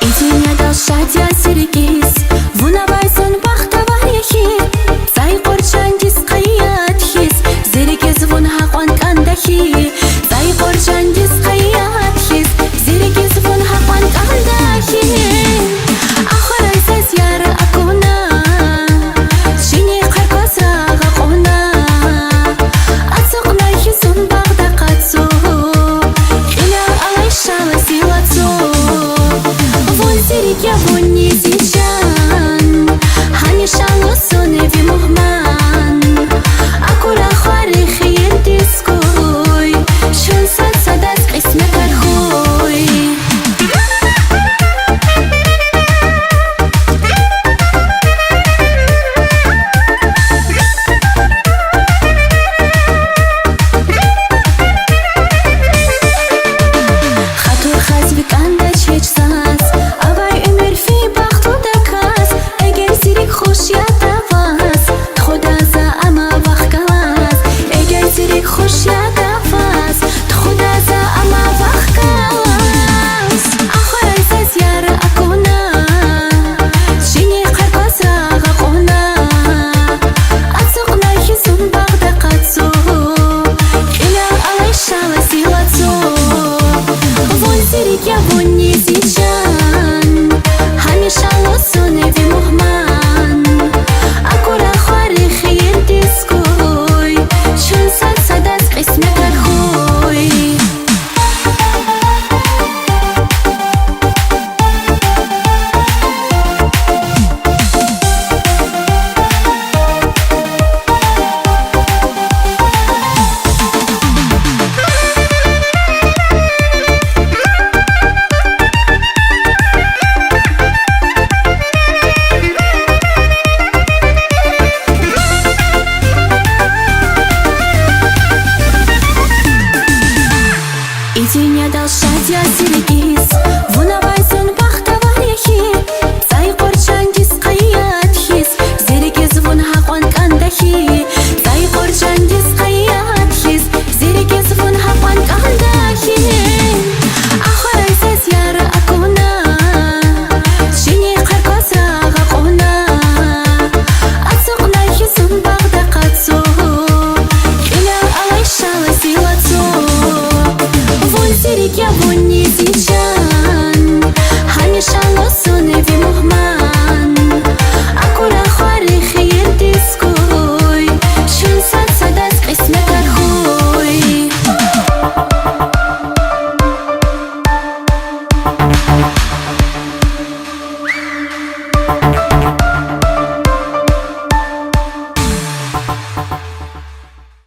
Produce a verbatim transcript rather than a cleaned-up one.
И дуьньядал шад я зи рикӀиз, вун авай зун бахтавар я хьи. Цай къваржандиз къайи яд хьиз, зи рикӀиз вун гьакьван кӀанда хьи. Цай къваржандиз къайи яд хьиз, зи рикӀиз вун гьакьван кӀанда хьи. Ахварай заз яр акуна, ширин хъаркваз рагъ акьуна. Ацукьнай хьи зун багъда къацу, кьилел алай шала зи лацу. Вун зи рикӀ я, вунни зи чан.